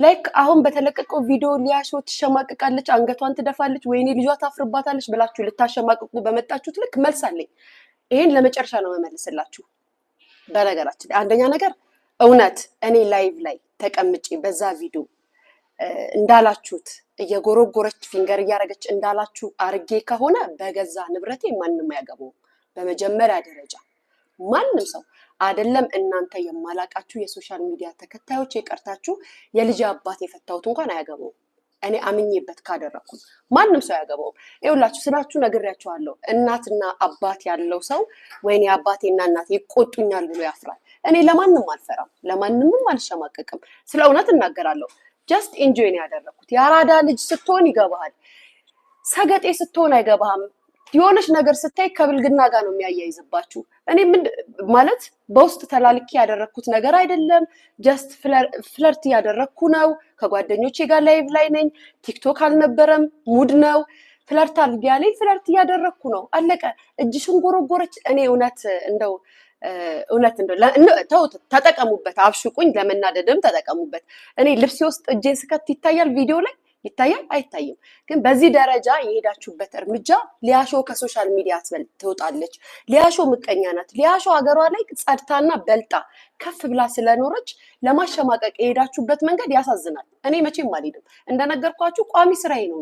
Like አሁን በተለቀቀው ቪዲዮ ሊያሾ ትሸማቀቃለች፣ አንገቷን ትደፋለች፣ ወይኔ ልጇ ታፍርባታለች ብላችሁ ልታሸማቅቁ በመጣችሁት ልክ መልስ አለኝ። ይሄን ለመጨረሻ ነው መመልስላችሁ። በነገራችን ላይ አንደኛ ነገር እውነት እኔ live ላይ ተቀምጬ በዛ ቪዲዮ እንዳላችሁት እየጎረጎረች finger እያደረገች እንዳላችሁ አርጌ ከሆነ በገዛ ንብረቴ ማንም አያገባውም። በመጀመሪያ ደረጃ ማንም ሰው አይደለም እናንተ የማላቃችሁ የ social media ተከታዮች የቀርታችሁ የልጅ አባት የፈታሁት እንኳን አያገባውም። እኔ አምኜበት ካደረግኩት ማንም ሰው አያገባውም። ይኸውላችሁ ስላችሁ ነግሬያችኋለሁ። እናትና አባት ያለው ሰው ወይኔ አባቴና እናቴ ይቆጡኛል ብሎ ያፍራል። እኔ ለማንም አልፈራም፣ ለማንምም አልሸማቀቅም። ስለ እውነት እናገራለሁ። Just enjoy ነው ያደረግኩት። የአራዳ ልጅ ስትሆን ይገባሃል። ሰገጤ ስትሆን አይገባህም። የሆነች ነገር ስታይ ከብልግና ጋር ነው የሚያያይዝባችሁ። እኔ ምን ማለት በውስጥ ተላልኬ ያደረግኩት ነገር አይደለም። Just flirt እያደረግኩ ነው። ከጓደኞቼ ጋር live ላይ ነኝ። ቲክቶክ አልነበረም፣ mood ነው። Flirt አድርጊ ያለኝ flirt እያደረግኩ ነው። አለቀ። እጅሽን ጎረጎረች። እኔ እውነት እንደው ተውት፣ ተጠቀሙበት፣ አብሽቁኝ፣ ለመናደድም ተጠቀሙበት። እኔ ልብሴ ውስጥ እጄን ስከት ይታያል፣ ቪዲዮ ላይ ይታያል አይታይም? ግን በዚህ ደረጃ የሄዳችሁበት እርምጃ ሊያሾ ከ social media ትወጣለች። ሊያሾ ምቀኛ ናት። ሊያሾ ሀገሯ ላይ ጸድታና በልጣ ከፍ ብላ ስለኖረች ለማሸማቀቅ የሄዳችሁበት መንገድ ያሳዝናል። እኔ መቼም አልሄድም። እንደነገርኳችሁ ቋሚ ስራዬ ነው።